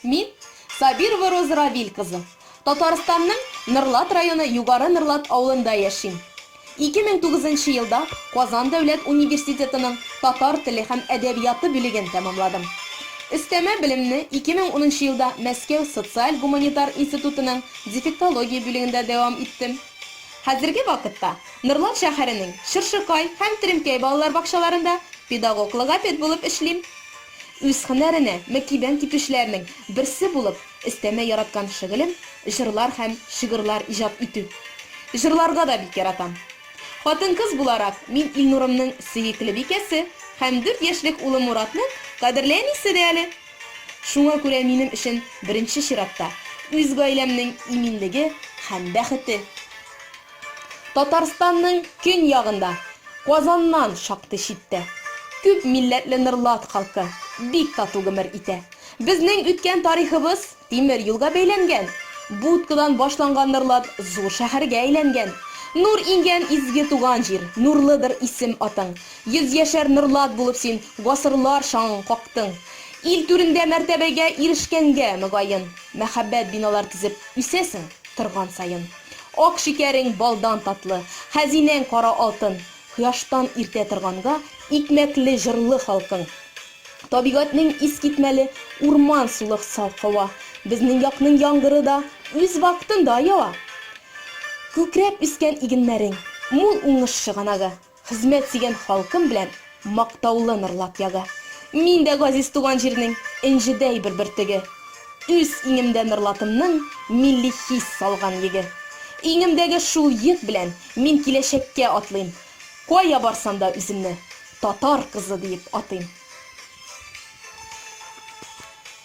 Мин, Сабирова Роза Равил кызы, Татарстанның Норлат районы Югары Норлат авылында яшим. 2009 нчы елда Казан дәүләт университетының татар теле һәм әдәбияты бүлеген тәмамладым. Өстәмә белемне 2010 нчы елда Мәскәү социаль-гуманитар институтының дефектология бүлегендә дәвам иттем. Хәзерге вакытта Норлат шәһәренең Чыршыкай һәм Теремкәй балалар бакчаларында педагог-логопед булып эшлим. Үз һөнәренә мөкиббән китүчеләрнең берсе булып, өстәмә яраткан шөгылем, җырлар һәм шигырьләр иҗат итү. Җырларга да бик яратам. Хатын-кыз буларак, мин Илнурымның сөекле бикәсе һәм дүрт яшьлек улым Муратның кадерле әнисе дә әле. Шуңа күрә минем өчен беренче чиратта, үз гаиләмнең иминлеге һәм бәхете. Татарстанның көньягында, Казаннан шактый читтә, күп милләтле Норлат халкы бик тату гомер итә. Безнең үткән тарихыбыз тимер юлга бәйләнгән. Будкадан башланган Норлат зур шәһәргә әйләнгән. Нур иңгән изге туган җир, нурлыдыр исем-атың. Йөзьяшәр Норлат булып син гасырлар чаңын кактың. Ил түрендә мәртәбәгә ирешкәнгә, мөгаен, мәһабәт биналар төзеп үсәсең торган саен. Ак шикәрең балдан татлы, хәзинәң кара алтын, Кояштан иртә торганга икмәкле җырлы халкың. Табигатьнең искитмәле урман сулы саф һава, Безнең якның яңгыры да үз вакытында ява. Күкрәп үскән игеннәрең, мул уңыш чыганагы. Хезмәт сөйгән халкым белән мактаулы Норлат ягы. Мин дә газиз туган җирнең энҗедәй бер бөртеге. Үз иңемдә Норлатымның милли хис салган йөге. Иңемдәге шул йөк белән мин киләчәккә атлыйм. Кая барсам да үземне татар кызы диеп атыйм.